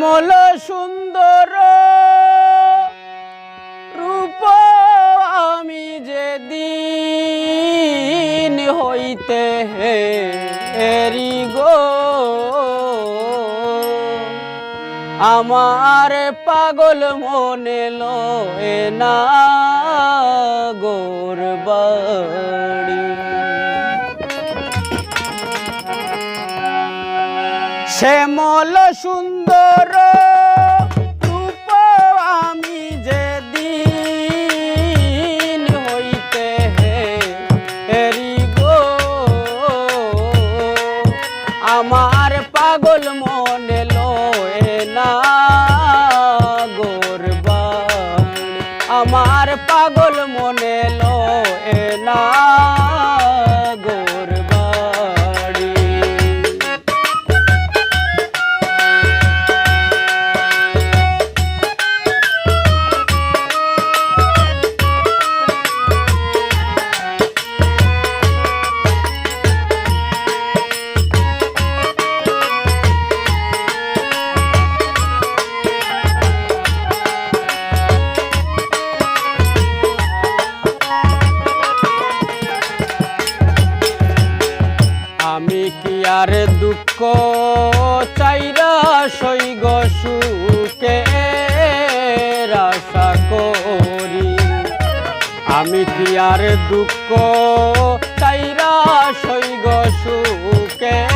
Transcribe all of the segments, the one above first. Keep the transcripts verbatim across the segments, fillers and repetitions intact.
শ্যামল সুন্দর রূপ আমি যেদিন হইতে হেরি গো, আমার পাগল মনে লয় না ঘর বাড়ি। শ্যামল সুন্দর রূপ আমি যেদিন হইতে হেরি গো, আমার পাগল মনে লয় না ঘর বাড়ি, আমার পাগল মনে লয় না ঘর বাড়ি। আমি কি আর দুঃখ চাইরা সইগ সুখের আশা করি? আমি কি আর দুঃখ চাইরা সইগ সুখের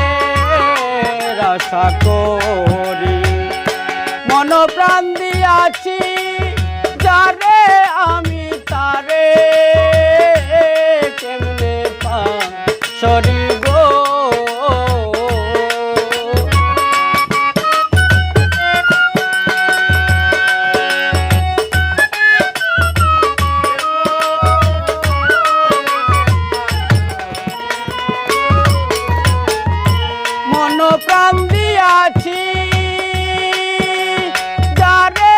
আশা করি? মন প্রাণ দিয়াছি যারে আমি, তারে কেমনে পাশরি গো। মন প্রাণ দিয়াছি যারে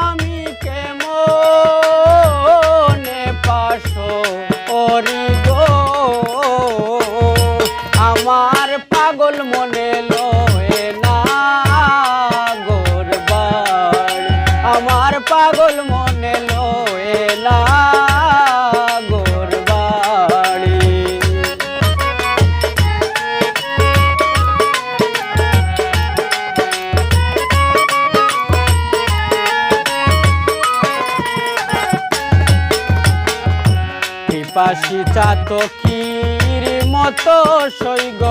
আমি, কেমনে পাশরি গো। আমার পাগল মনে লয় না ঘর বাড়ি, আমার পাগল মনে লয় না ঘর বাড়ি। পিপাসী চাতকীর মতো সইগ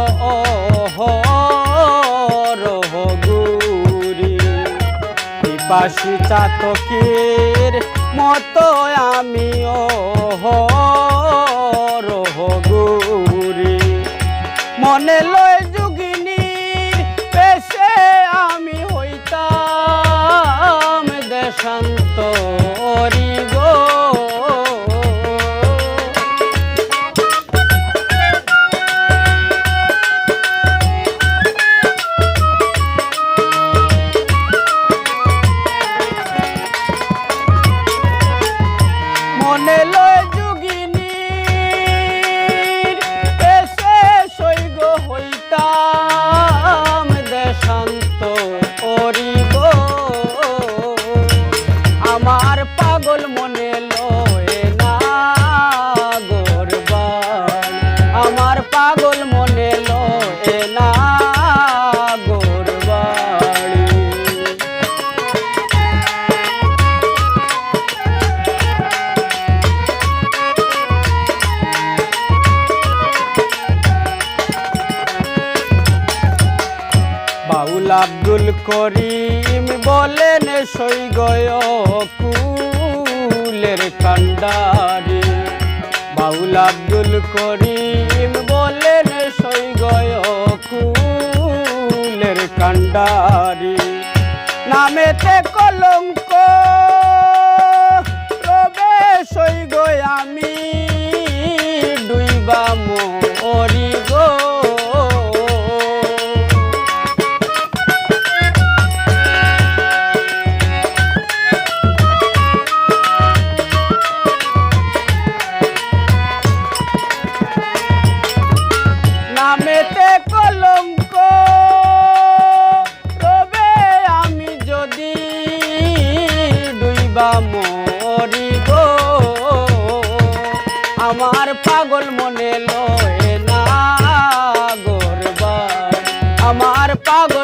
অহরহ ঘুরি। পিপাসী চাতকীর মতো আমি অহরহ ঘুরি। মনে লয় যোগিনীর বেশে আমি হইতাম দেশান্তরী গো। মনে লয় যোগিনীর বেশে সইগ হইতাম দেশান্তরী গো। আমার পাগল মনে লয় না ঘর বাড়ি, আমার পাগল মনে লয় না ঘর বাড়ি। বাউল আব্দুল করিম বলেন সইগ অকুলের কান্ডারি। বাউল আব্দুল করিম বলেন সইগ অকুলের কান্ডারি। নামেতে কলঙ্ক রবে সইগ আমি ডুইবা মরি গো। নামেতে কলঙ্ক রবে আমি আমার পাগল